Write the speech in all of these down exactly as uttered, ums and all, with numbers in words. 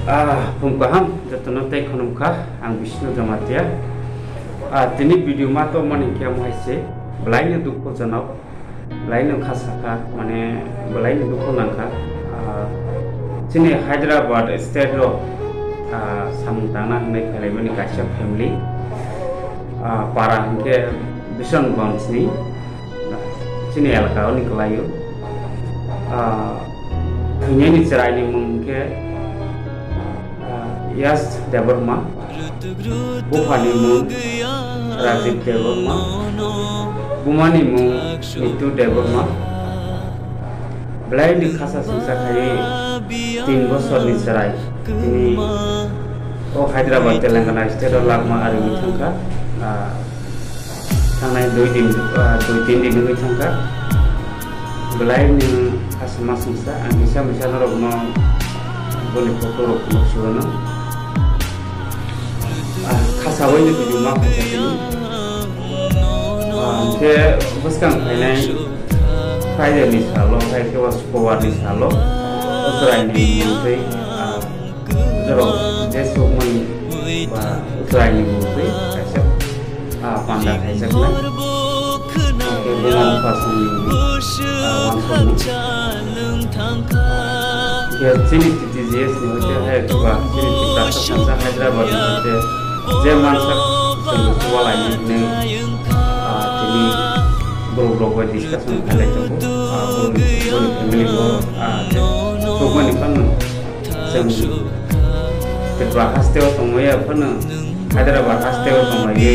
Ah, phung kaham, jotono tei khunum kha, ang Bishnu Jamatia. Ah, tini video ma tongmani khe mo hai se, belai no dukho janok, belai no kha sakha, mane belai no dukho nangkha. Ah, chini Hyderabad state ro, ah, samung tangna hinwi phailaimani kaisa family, ah, para hinkhe Bishanganj ni, chini elaka oni kwlaio. Ah, thwinaini chwraini mung khe, ah, Yash Debbarma, buphani mung Rajiv Debbarma, bumani mung Nitu Debbarma. Belai ni khasa singsa khai tin bosorni chwrai tini o Hyderabad, Telangana state o lakma ariwi thangkha. Ah, thangnai dui din, ah, dui tin din wngwi thangkha. Belai ni khasama singsa, ang kisa misa norokno boni photo rok phunuk suwano. Ah, khasawai ni video ma khasakini. Ah, hwnkhe bwskang phainai Friday ni salo, hai khe o Sukubar ni salo, o chwraini mungtwi, ah, jorok je sukmani ba o chwraini mungtwi kaisa, ah, panda khaijaknai. Hwnkhe buma bupha songni, ah, wansukmung. Hwnkhe chini T G S ni hoite hai khe ba chini Tiprasa thansa Hyderabad ni hoite je mansak chwng chubalai hinwi, ah, tini borok rok bai discussion khailai tongo. Ah, boni, boni family bo, ah, je chukmani phano chwng Tripura haste o tongmaya phano Hyderabad haste o tongmaya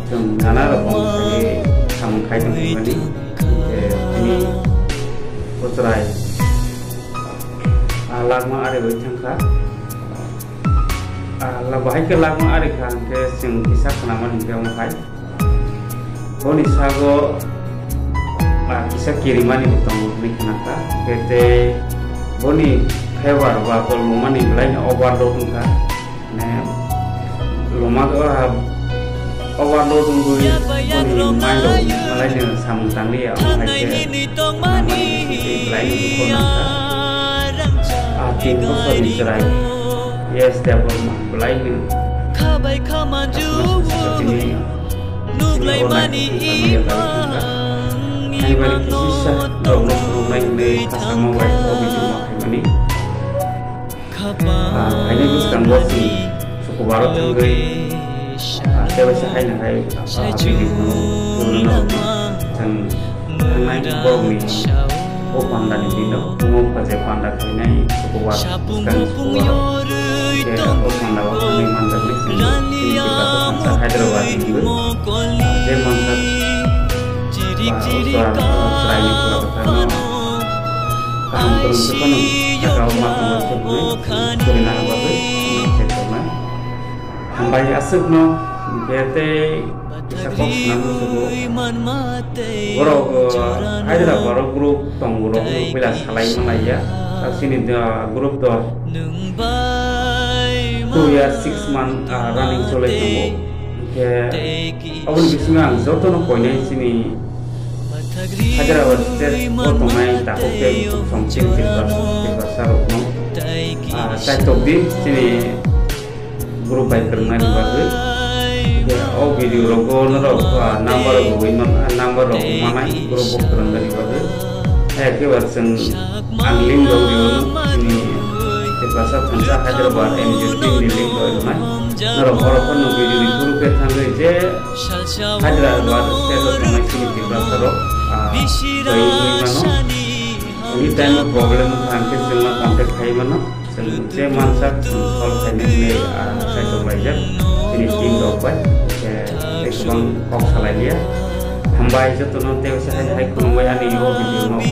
chwng nana rokom khlaiwi samung khai tongmani. Je tini o chwrai, ah, lakma ariwi thangkha. Ah, la-, bahai khe lakma ari kha hwnkhe chwng kisa khnamani hwnkhe omo hai. Boni sago, ah, kisa kirimani bo tongo hwnwi khna kha. Hwnkhe tei boni fever ba kolmani belai no overload wngkha. Mane loma, ah, overload wngwi boni mind rok malaino samung tangliya, omo hai khe, ah, mani bisingtwi belai no dukho nangkha. Ah, tin bosorni chwrai, yes, Debbarma, belai no tini, tini o life o thangmani belai no tini kisisa rokno phunuknai hinwi khasamo bai o video ma khaimani. Ah, haini bwskango chwng Sukubaro thangwi, ah, tei waisa haino hai, ah, video phano nukna nango. Chwng thangnai borokni o pandani dino, omo phaje panda khainai Sukubar, bwskangni Sukubaro. Khe o panda o thangwi manjaknai chwng chini Tiprasa thansa Hyderabad ni wngwi, ah, je mansak ba o chwra, o chwraini pura kwtharno kaham kwrwng khe phano saka o ma tongo khe hwnwi chwng churina bagwi khe tongnai. Hambai aswkno, hwnkhe tei kisa kok swnam muchungo. Borok, uh, Hyderabad o group tongo, rok no puila salai manlaiya. Ta chini, uh, group to two year six month, uh, running cholai tongo. Hwnkhe aboni bisingo ang jotono koinai chini Hyderabad state o tongnai takhuk tei bukhuk song chini Tiprasa, Tiprasa rokno, ah, chaitok di chini group bai kwrwngnani bagwi. Hwnkhe o video rogo norok, ah, number rogwi man, ah, number rok manai group bo kwrwngnani bagwi. Hai khe ba chwng ang link rok riono chini Tiprasa thansa Hyderabad N G O team ni link rok rwnai. Norok oro phano video ni through khe thangwi je Hyderabad state o tongnai chini Tiprasa rok, ah, twi wngwi mano. Any time o problem wngkha hwnkhe chwngno contact khai mano. Chwng je mansak chwng solve khainai hwnwi, ah, kaitor laijak chini team rok bai. Khe tei kwbang kok salai liya. Hambai jotono tei waisa hai hai khulumbai ani o video no.